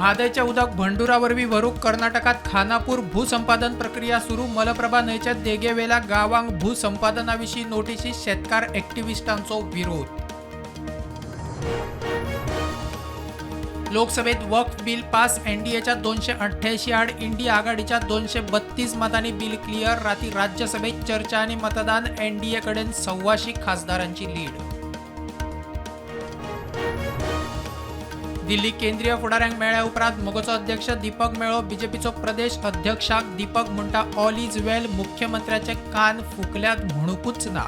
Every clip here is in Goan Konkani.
म्हादयचें उदक भंडुरा वरवीं व्हरूंक कर्नाटकांत खानापूर भूसंपादन प्रक्रिया सुरू. मलप्रभा न्हंयच्या देगेवेल्या गांवांक भूसंपादनाविशीं नोटीशी, शेतकार एक्टिविस्टांचो विरोध. लोकसभेत वक्फ बिल पास. एनडीएच्या 288 आड इंडी आघाडीच्या 232 मतांनी बिल क्लिअर. राती राज्यसभेत चर्चा आनी मतदान. एनडीए कडेन 125 खासदारांची लीड. दिल्ली केंद्रीय फुडाऱ्यांक मेळ्ळ्या उपरांत मगोचो अध्यक्ष दीपक मेळ्ळो बीजेपीचो प्रदेश अध्यक्षाक. दीपक म्हणटा, ऑल is वेल, मुख्यमंत्र्याचे कान फुकल्यात म्हणूकच ना.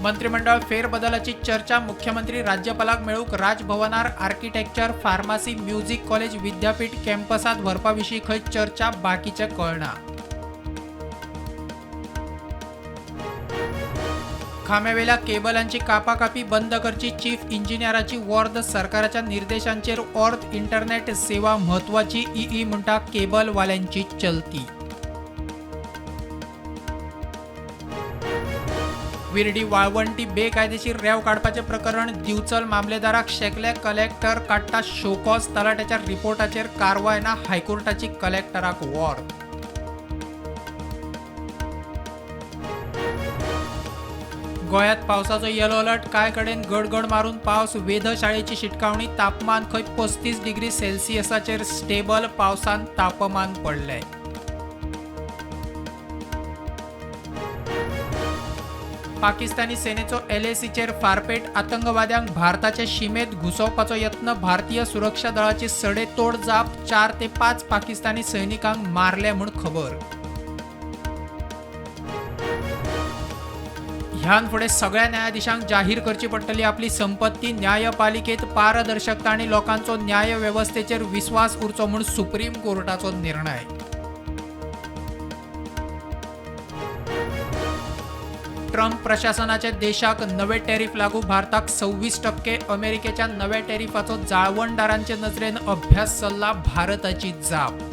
मंत्रिमंडळ फेरबदलाची चर्चा. मुख्यमंत्री राज्यपालाक मेळूंक राजभवनार. आर्किटेक्चर, फार्मासी, म्युझिक कॉलेज विद्यापीठ कॅम्पसात व्हरपाविशीं खंय चर्चा, बाकीचें कळना. खांब्यावेल्या केबलांची कापाकापी बंद करची, चीफ इंजिनियराची वॉर्द. सरकाराच्या निर्देशांचेर ऑर्द इंटरनेट सेवा म्हत्वाची, ईई म्हणटा केबलवाल्यांची चलती. विर्डी वाळवंटी बेकायदेशीर रेंव काडपाचें प्रकरण दिवचल मामलेदाराक शेकले. कलेक्टर काडटा शोकॉज. तलाट्याच्या रिपोर्टाचेर कारवाय ना, हायकोर्टाची कलेक्टराक वॉर्द. गोंयांत पावसाचो येलो अलर्ट. कांय कडेन गडगड मारून पावस. वेधशाळेची शिटकावणी. तापमान खंय 35 डिग्री सेल्सियसाचेर स्टेबल. पावसान तापमान पडलें. पाकिस्तानी सेनेचो एलएसीचेर फारपेट. आतंकवाद्यांक भारताचे शिमेत घुसोवपाचो यत्न. भारतीय सुरक्षा दळाची सडेतोड जाप. 4 ते 5 पाकिस्तानी सैनिकांक मारले म्हूण खबर. ह्यान फुडें सगळ्या न्यायाधीशांक जाहीर करची पडटली आपली संपत्ती. न्यायपालिकेत पारदर्शकता आनी लोकांचो न्याय वेवस्थेचेर विस्वास उरचो म्हूण सुप्रीम कोर्टाचो निर्णय. ट्रम्प प्रशासनाचे देशाक नवे टॅरीफ लागू. भारताक 26%. अमेरिकेच्या नव्या टॅरिफाचो जाळवणदारांचे नजरेन अभ्यास सल्ला. भारताची जाप.